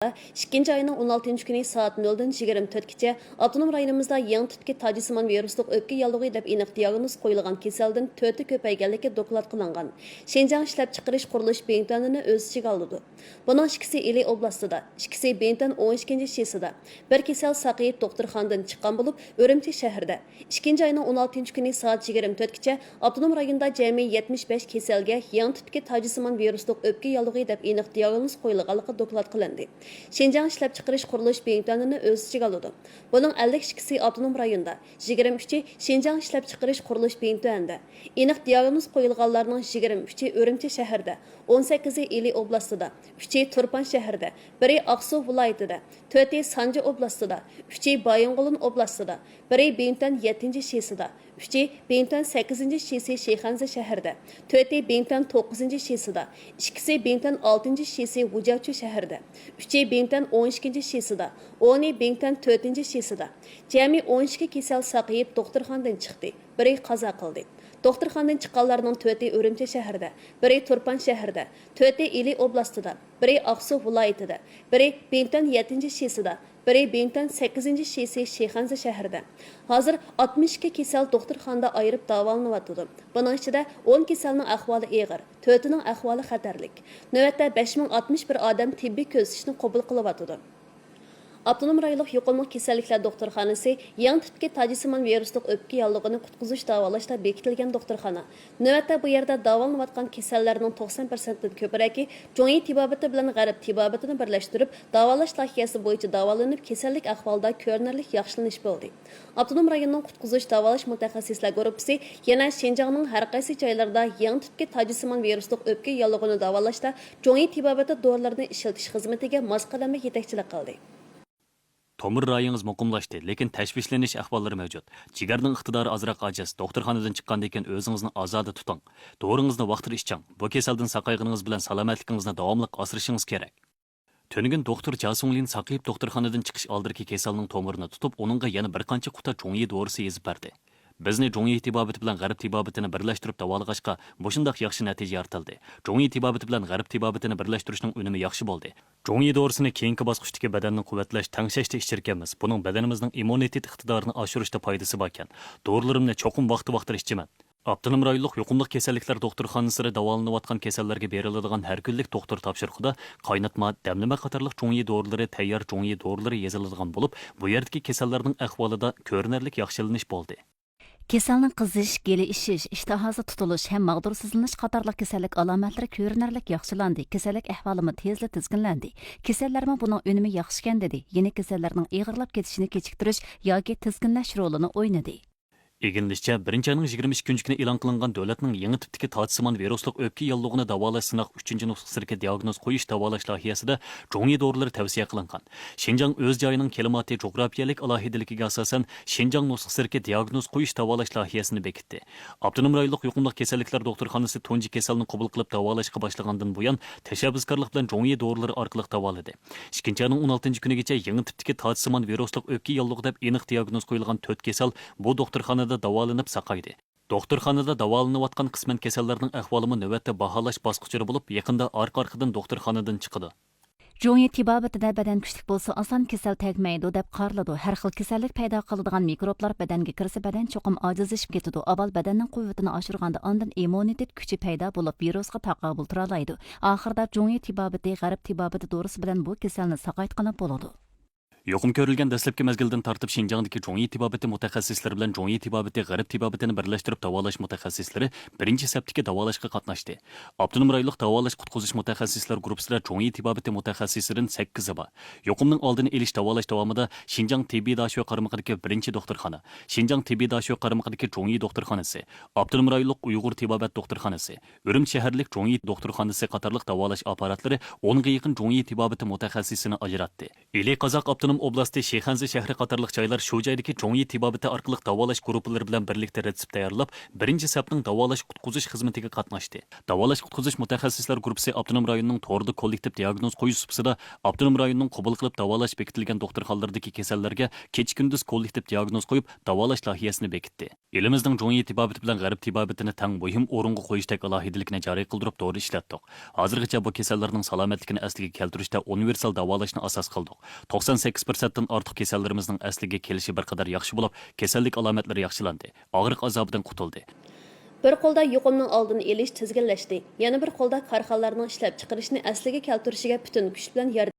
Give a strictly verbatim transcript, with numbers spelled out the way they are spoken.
ئىككىنچى ئاينىڭ ئون ئالتىنچى كۈنى سائەت نۆلدىن يىگىرمە تۆتكىچە ئاپتونوم رايونىمىزدا يېڭى تىپتىكى تاجسىمان ۋىرۇسلۇق ئۆپكە ياللۇغى دەپ ئېنىق دىياگنوز قويۇلغان كېسەلدىن تۆتى كۆپەيگەنلىكى دوكلات قىلىنغان شىنجاڭ ئىشلەپچىقىرىش قۇرۇلۇش بىڭتۈەنىنى ئۆز ئىچىگە ئالىدۇ. بۇنىڭ ئىككىسى ئىلى ئوبلاستىدا، ئىككىسى بىڭتۈەن ئون ئىككىنچى شىسىدا، بىر كېسەل ساقىيىپ دوختۇرخانىدىن چىققان بولۇپ، ئۈرۈمچى شەھىرىدە، ئىككىنچى ئاينىڭ ئون ئالتىنچى كۈنى سائەت يىگىرمە تۆتكىچە ئاپتونوم رايوندا جەمئىي يەتمىش بەش كېسەلگە يېڭى تىپتىكى تاجسىمان ۋىرۇسلۇق ئۆپكە ياللۇغى دەپ ئېنىق دىياگنوز قويۇلغانلىقى دوكلات قىلىندى. شىنجاڭ ئىشلەپچىقىرىش قۇرۇلۇش بىڭتۈەنىنى ئۆز ئىچىگە ئالىدۇ. بۇنىڭ ئەللىك ئىككىسى ئاپتونوم رايوندا، يىگىرمە ئۈچى شىنجاڭ ئىشلەپچىقىرىش قۇرۇلۇش بىڭتۈەندە. ئېنىق دىياگنوز قويۇلغانلارنىڭ يىگىرمە ئۈچى ئۈرۈمچى شەھىرىدە، ئون سەككىزى ئىلى ئوبلاستىدا، ئۈچى تۇرپان شەھىرىدە، بىرى ئاقسۇ ۋىلايىتىدە، تۆتى سانجى ئوبلاستىدا، ئۈچى بايىنغولىن ئوبلاستىدا، بىرى بىڭتۈەن يەتتىنچى شىسىدا، ئۈچى بىڭتۈەن سەككىزىنچى شىسى شىخەنزە شەھىرىدە، تۆتى بىڭتۈەن توققۇزىنچى شىسىدا، ئىككىسى بىڭتۈەن ئالتىنچى شىسى ۋۇجياۋچۈ شەھىرىدە، ئۈچى بىڭتۈەن ئون ئىككىنچى شىسىدا، ئونى بىڭتۈەن تۆتىنچى شىسىدا. جەمئىي ئون ئىككى كېسەل ساقىيىپ دوختۇرخانىدىن چىقتى، بىرى قازا قىلدى. دوختۇرخانىدىن چىققانلارنىڭ تۆتى ئۈرۈمچى شەھىرىدە، بىرى تۇرپان شەھىرىدە، تۆتى ئىلى ئوبلاستىدا، بىرى ئاقسۇ ۋىلايىتىدە، بىرى بىڭتۈەن يەتتىنچى شىسىدا، بىرى بىڭتۈەن سەككىزىنچى شىسى شىخەنزە شەھىرىدە. ھازىر ئاتمىش ئىككى كېسەل دوختۇرخانىدا ئايرىپ داۋالىنىۋاتىدۇ. بۇنىڭ ئىچىدە ئون كېسەلنىڭ ئەھۋالى ئېغىر، تۆتىنىڭ ئەھۋالى خەتەرلىك. نۆۋەتتە بەش مىڭ ئاتمىش بىر ئادەم تېببىي كۆزىتىشنى قوبۇل قىلىۋاتىدۇ. ئاپتونوم رايونلۇق يۇقۇملۇق كېسەللىكلەر دوختۇرخانىسى يېڭى تىپتىكى تاجسىمان ۋىرۇسلۇق ئۆپكە ياللۇغىنى قۇتقۇزۇش داۋالاشتا بېكىتىلگەن دوختۇرخانا. نۆۋەتتە بۇ يەردە داۋالىنىۋاتقان كېسەللەرنىڭ توقسان پىرسەنتتىن كۆپرەكى جۇڭيى تېبابىتى بىلەن غەرب تېبابىتىنى بىرلەشتۈرۈپ، داۋالاش لايىھەسى بويىچە داۋالىنىپ، كېسەللىك ئەھۋالىدا كۆرۈنەرلىك ياخشىلىنىش بولدى. ئاپتونوم رايوننىڭ قۇتقۇزۇش داۋالاش مۇتەخەسسىسلەر گۇرۇپپىسى يەنە شىنجاڭنىڭ ھەر قايسى جايلىرىدا يېڭى تىپتىكى تاجسىمان ۋىرۇسلۇق ئۆپكە ياللۇغىنى داۋالاشتا جۇڭيى تېبابىتى دورىلىرىنى ئىشلىتىش خىزمىتىگە ماس قەدەمدە يېتەكچىلىك قىلدى. تومۇر رايىڭىز مۇقىملاشتى، لېكىن تەشۋىشلىنىش ئەھۋاللىرى مەۋجۇت. جىگەرنىڭ ئىقتىدارى ئازراق ئاجىز. دوختۇرخانىدىن چىققاندىن كېيىن ئۆزىڭىزنى ئازادە تۇتۇڭ. دورىڭىزنى ۋاقتىدا ئىچىڭ. بۇ كېسەلدىن ساقايغىنىڭىز بىلەن سالامەتلىكىڭىزنى داۋاملىق ئاسرىشىڭىز كېرەك. تۈنۈگۈن دوختۇر جيا سۇڭلىن ساقىيىپ دوختۇرخانىدىن چىقىش ئالدىدىكى كېسەلنىڭ تومۇرىنى تۇتۇپ، ئۇنىڭغا يەنە بىر قانچە قۇتا جۇڭيى دورىسى يېزىپ بەردى. بىزنى جۇڭيى تېبابىتى بىلەن غەرب تېبابىتىنى بىرلەشتۈرۈپ داۋالىغاچقا، مۇشۇنداق ياخشى نەتىجە يارىتىلدى. جۇڭيى تېبابىتى بىلەن غەرب تېبابىتىنى بىرلەشتۈرۈشنىڭ ئۈنۈمى ياخشى بولدى. جۇڭيى دورىسىنى كېيىنكى باسقۇچتىكى بەدەننى قۇۋۋەتلەش، تەڭشەشتە ئىچىدىكەنمىز. بۇنىڭ بەدىنىمىزنىڭ ئىممۇنىتېت ئىقتىدارىنى ئاشۇرۇشتا پايدىسى باركەن. دورىلىرىمنى چوقۇم ۋاقتى ۋاقتىدا ئىچىمەن. ئاپتونوم رايونلۇق يۇقۇملۇق كېسەللىكلەر دوختۇرخانىسىدا داۋالىنىۋاتقان كېسەللەرگە بېرىلىدىغان ھەر كۈنلۈك دوختۇر تاپشۇرۇقىدا قايناتما، دەملىمە قاتارلىق جۇڭيى دورىلىرى، تەييار جۇڭيى دورىلىرى يېزىلىدىغان بولۇپ، بۇ يەردىكى كېسەللەرنىڭ ئەھۋالىدا كۆرۈنەرلىك ياخشىلىنىش بولدى. كېسەلنىڭ قىزىش، گېلى ئىششىش، ئىشتىھاسى تۇتۇلۇش ھەم ماغدۇرسىزلىنىش قاتارلىق كېسەللىك ئالامەتلىرى كۆرۈنەرلىك ياخشىلاندى، كېسەللىك ئەھۋالىمۇ تېزلا تىزگىنلەندى. كېسەللەرمۇ بۇنىڭ ئۈنۈمى ياخشىكەن دېدى، يەنى كېسەللەرنىڭ ئېغىرلاپ كېتىشىنى كېچىكتۈرۈش ياكى تىزگىنلەش رولىنى ئوينىدى. ئىگىلىنىشىچە، بىرىنچى ئاينىڭ يىگىرمە ئىككىنچى كۈنى ئېلان قىلىنغان دۆلەتنىڭ يېڭى تىپتىكى تاجسىمان ۋىرۇسلۇق ئۆپكە ياللۇغىنى داۋالاش سىناق ئۈچىنچى نۇسخىسىدىكى دىئاگنوز قويۇش داۋالاش لايىھەسىدە جۇڭيى دورىلىرى تەۋسىيە قىلىنغان. شىنجاڭ ئۆز جايىنىڭ كىلىماتى، جۇغراپىيەلىك ئالاھىدىلىكىگە ئاساسەن، شىنجاڭ نۇسخىسىدىكى دىئاگنوز قويۇش داۋالاش لايىھەسىنى بېكىتتى. ئاپتونوم رايونلۇق يۇقۇملۇق كېسەللىكلەر دوختۇرخانىسى تۇنجى كېسەلنى قوبۇل قىلىپ داۋالاشقا باشلىغاندىن بۇيان، تەشەببۇسكارلىق بىلەن جۇڭيى دورىلىرى ئارقىلىق داۋالىدى. ئىككىنچى ئاينىڭ ئون ئالتىنچى كۈنىگىچە يېڭى تىپتىكى تاجسىمان ۋىرۇسلۇق ئۆپكە ياللۇغى دەپ ئېنىق دىئاگنوز قويۇلغان تۆت كېسەل بۇ دوختۇرخانىدا داۋالىنىپ ساقايدى. دوختۇرخانىدا داۋالىنىۋاتقان قىسمەن كېسەللەرنىڭ ئەھۋالىمۇ نۆۋەتتە باھالاش باسقۇچىدا بولۇپ، يېقىندا ئارقا-ئارقىدىن دوختۇرخانىدىن چىقىدۇ. جۇڭيى تېبابىتىدە بەدەن كۈچلۈك بولسا، ئاسان كېسەل تەگمەيدۇ، دەپ قارىلىدۇ. ھەر خىل كېسەللىك پەيدا قىلىدىغان مىكروبلار بەدەنگە كىرسە، بەدەن چوقۇم ئاجىزلىشىپ كېتىدۇ. ئاۋۋال بەدەننىڭ قۇۋۋىتىنى ئاشۇرغاندا، ئاندىن ئىممۇنىتېت كۈچى پەيدا بولۇپ، ۋىرۇسقا تاقابىل تۇرالايدۇ. ئاخىرىدا جۇڭيى تېبابىتى، غەرب تېبابىتى دورىسى بىلەن بۇ كېسەلنى ساقايتقىلى بولىدۇ. يۇقۇم كۆرۈلگەن دەسلەپكى مەزگىلدىن تارتىپ شىنجاڭدىكى جۇڭيى تېبابىتى مۇتەخەسسىسلىرى بىلەن جۇڭيى تېبابىتى غەرب تېبابىتىنى بىرلەشتۈرۈپ داۋالاش مۇتەخەسسىسلىرى بىرىنچى سەپتىكى داۋالاشقا قاتناشتى. ئاپتونوم رايونلۇق داۋالاش قۇتقۇزۇش مۇتەخەسسىسلەر گۇرۇپپىسىدا جۇڭيى تېبابىتى مۇتەخەسسىسىدىن سەككىزى بار. يۇقۇمنىڭ ئالدىنى ئېلىش داۋالاش داۋامىدا شىنجاڭ تېببىي داشۆ قارمىقىدىكى بىرىنچى دوختۇرخانا، شىنجاڭ تېببىي داشۆ قارمىقىدىكى جۇڭيى دوختۇرخانىسى، ئاپتونوم رايونلۇق ئۇيغۇر تېبابەت دوختۇرخانىسى، ئۈرۈمچى شەھەرلىك جۇڭيى دوختۇرخانىسى قاتارلىق داۋالاش ئاپپاراتلىرى ئونغا يېقىن جۇڭيى تېبابىتى مۇتەخەسسىسىنى ئاجراتتى. ئىلى قازاق ئاپتونوم ئوبلاستى، شىخەنزە شەھىرى قاتارلىق جايلار شۇ جايدىكى جۇڭيى تېبابىتى ئارقىلىق داۋالاش گۇرۇپپىلىرى بىلەن بىرلىكتە رېتسېپ تەييارلاپ، بىرىنچى سەپنىڭ داۋالاش قۇتقۇزۇش خىزمىتىگە قاتناشتى. داۋالاش قۇتقۇزۇش مۇتەخەسسىسلەر گۇرۇپپىسى ئاپتونوم رايوننىڭ توردا كوللېكتىپ دىئاگنوز قويۇش سۇپىسىدا ئاپتونوم رايوننىڭ قوبۇل قىلىپ داۋالاش بېكىتىلگەن دوختۇرخانىلىرىدىكى كېسەللەرگە كېچە-كۈندۈز كوللېكتىپ دىئاگنوز قويۇپ داۋالاش لايىھەسىنى بېكىتتى. ئېلىمىزنىڭ جۇڭيى تېبابىتى بىلەن غەرب تېبابىتىنى تەڭ مۇھىم ئورۇنغا قويۇشتەك ئالاھىدىلىكنى جارى قىلدۇرۇپ دورا ئىشلەتتۇق. ھازىرغىچە بۇ كېسەللەرنىڭ سالامەتلىكىنى ئەسلىگە كەلتۈرۈشتە ئۇنىۋېرسال داۋالاشنى ئاساس قىلدۇق. توقسان سەككىز پىرسەنتتىن ئارتۇق كېسەللىرىمىزنىڭ ئەسلىگە كېلىشى بىر قەدەر ياخشى بولۇپ، كېسەللىك ئالامەتلىرى ياخشىلاندى، ئاغرىق ئازابىدىن قۇتۇلدى. بىر قولدا يۇقۇمنىڭ ئالدىنى ئېلىش تىزگىنلەشتى، يەنە بىر قولدا كارخانىلارنىڭ ئىشلەپچىقىرىشنى ئەسلىگە كەلتۈرۈشىگە پۈتۈن كۈچ بىلەن ياردەم